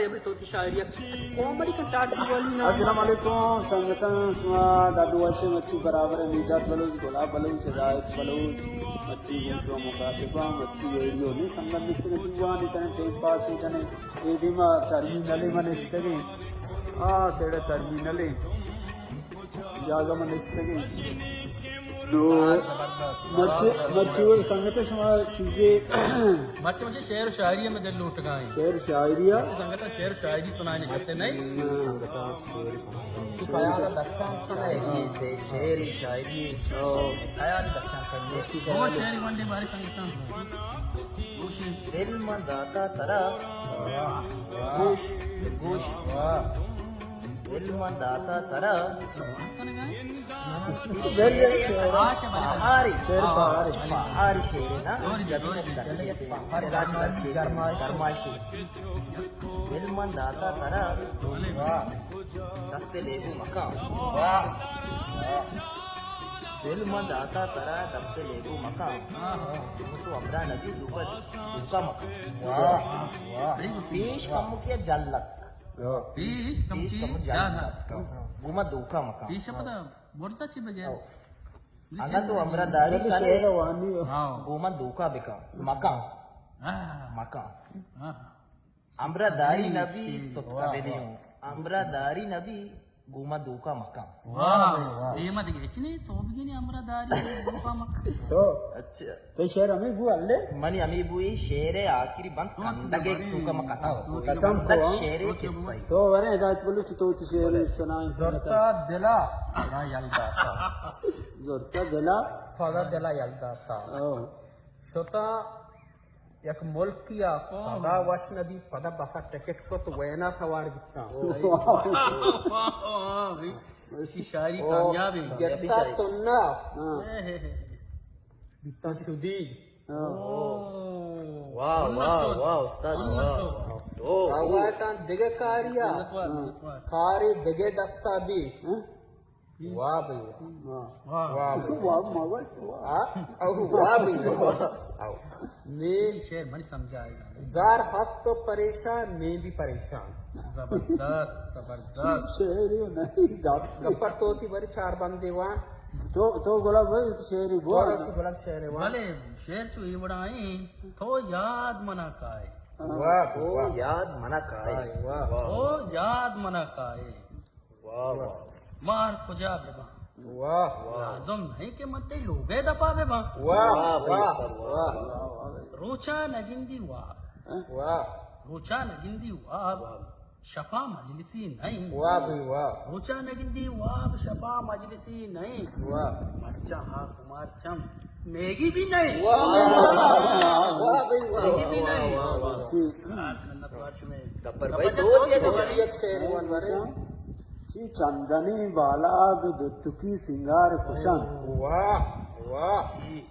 ابھی تو کی شاعری ہے۔ کون بڑی کن چار دیوالی نا۔ السلام علیکم سنگتاں، شما ڈاڈو وش، مچی برابر ہے، میداد بلوچ، گلاب بلوچ، ہدایت بلوچ، مچی گوں شما مخاطباں، مچی ویڈیو نہیں سنگت نشتگیں، دیوانی کنیں، ٹائم پاس کنیں، اے دیما ترمینل من نشتگیں، آ سیڑے ترمینل جاگہ من نشتگیں۔ نو، مرچی، مرچی وہ سنگت شما چیزے۔ مرچی مجھے شعر و شاعری میں دل لوٹگا ہے۔ شعر و شاعری ہے۔ سنگت شعر و شاعری سنائے نشتے نہیں۔ تو خیال دستان کرے، یہ سے شعر شاعری۔ خیال دستان کرے۔ وہ شعر ونڈے بارے سنگتاں۔ دل من داتا ترا۔ گوش، گوش۔ دل من داتا ترا۔ پہاری، پہاری شعر نا، گرمائشی۔ دل من داتا ترا، دست لیبو مکان۔ دل من داتا ترا، دست لیبو مکان۔ تو ہمراہ نبی، دوکا، دوکا مکان۔ پیش کمکے جلت۔ پیش کمکے جلت۔ گوما دوکا مکان۔ پیش پدا برزا چی بگے؟ اگاں تو ہمراہ داری کنے، گوما دوکا بکن، مکان۔ مکان۔ ہمراہ داری نبی، ستکا دلی ہوں۔ ہمراہ داری نبی، گوما دوکا مکان۔ واہ، واہ۔ اے ما دگہ ہچ نہیں، سوبگینی ہمراہ داری، دوکا مکان۔ اچھا۔ تو شعر ہمیں بو ہلے؟ منی ہمیں بو، اے شعر آخری بند، کنڈگے توکا ما ختم کو۔ ختم کو۔ شعر قصہ۔ تو ورے ہدایت بلوچ، تو چی شعر سنائیں؟ زرتا دلا پدا یل داتا۔ زرتا دلا؟ پدا دلا یل داتا۔ شتا یک ملکیا، پدا وش نبی، پدا بسا ٹکٹ کت، وینا سوار بیتا۔ شی شاعری کامیاب ہے۔ گرتا تنا۔ بیتا شدی۔ واہ، واہ، واہ، استاد، واہ، واہ۔ روایتاں دگہ کاریا، کارے دگہ دستا بی۔ واہ بھائی واہ۔ واہ۔ واہ بھائی واہ۔ واہ بھائی واہ۔ نی شعر منی سمجھائے گا۔ زار ہست و پریشان، نی بھی پریشان۔ زبردست، زبردست۔ شعر ہی نہیں، گپ۔ گپر تو تی بری چار بند دیوان۔ تو، تو گلاب بھائی، تو شعر ہی بول۔ گلاب، گلاب شعر ہی بول۔ بلے شعر چو اے وڑا ایں، تو یاد منا کائے۔ واہ، تو واہ۔ یاد منا کائے۔ واہ۔ تو یاد منا کائے۔ واہ، واہ۔ مار کجا بباں؟ واہ، واہ۔ لازم نہیں کہ من تئی لوگے دپا بباں۔ واہ، واہ، واہ، واہ۔ روچا نگندی واب۔ واہ۔ روچا نگندی واب۔ واہ۔ شپا مجلسی نہیں۔ واہ بھائی واہ۔ روچا نگندی واب، شپا مجلسی نہیں۔ واہ۔ مرچاں ہاک مار چم میگی بھی نہیں۔ واہ، واہ، واہ، واہ، بھائی، واہ، میگی بھی واہ، نہیں۔ واہ، واہ، واہ۔ خاص منت وار شمے۔ گبر بھائی، دو تیے تو یک شعر ون بارے۔ چی چندنی بالاد دوتکی سنگار کشن۔ واہ، واہ۔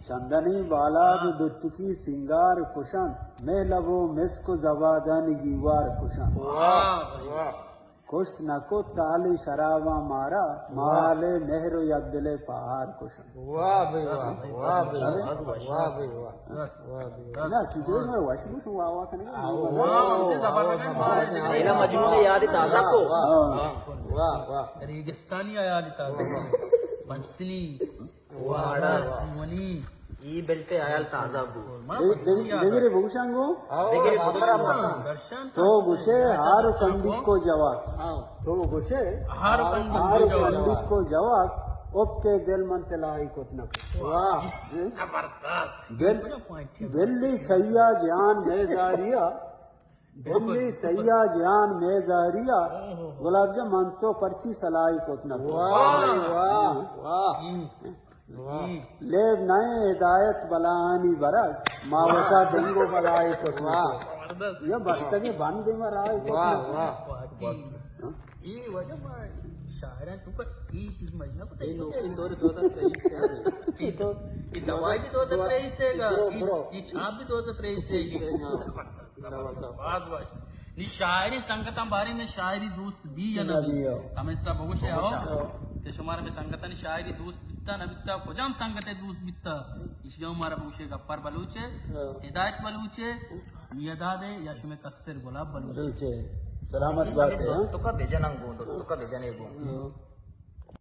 چندنی بالاد دوتکی سنگار کشن، مہلب و مسک و زبادانی گیوار کشن۔ واہ، واہ۔ کشت نہ کت تالی شراباں مارا، مال مہر و یک دل پہار کشن۔ واہ بھائی واہ، واہ بھائی واہ، واہ بھائی واہ، واہ بھائی واہ۔ نہ، کی دوست میں وش بوش واہ واہ کنگا۔ واہ، واہ، واہ، واہ۔ لیلا مجنون یاد تازہ کو۔ واہ، واہ، واہ۔ ریگستانی یاد تازہ۔ بنسنی۔ واڑا۔ جوانی۔ ای بلکہ آیال تازہ بو۔ دگرے بگوشاں گو۔ دگرے بگوشاں۔ تو گوشے ہار و کنڈی کو جواب۔ تو گوشے ہار و کنڈی کو جواب۔ اپ کے دل من تلائی کت نہ۔ واہ۔ زبردست۔ دل، دلی سیاہ جان میں زاریا۔ بلی سیا جان میں زہریا، گلاب جان من تو پرچی سلائی کت نہ کت۔ واہ، واہ، واہ۔ لیب نئے ہدایت بلاہانی برگ، ما وتا دنگو بلائی کت نہ کت۔ یا بستگی بند ما رائی کت نہ کت۔ واہ، واہ۔ ای وجہ ما شاعران تو کا ای چیز مجنا کو ای نوکری دور دو ہزار تئیس سے۔ چی تو؟ ای دوائی بھی دو ہزار تئیس سے گا۔ برو، برو۔ ای چھاپ بھی دو ہزار تئیس سے گی۔ زبردست، باز وش۔ نی شاعری سنگتاں بارے میں شاعری دوست بی یا نہ بی؟ کمنٹس ءَ بگوشے ہو کہ شمارا میں سنگتانی شاعری دوست بیتا نہ بیتا، کجام سنگت دوست بیتا؟ ایشی ہم مارا بگوشے، گپر بلوچے، ہدایت بلوچے، میدادے یا شمے کستر گلاب بلوچے۔ سلامت بات ئے، ہاں۔ تو کا بجنن گوں، تو کا بجنے گوں۔ ہاں۔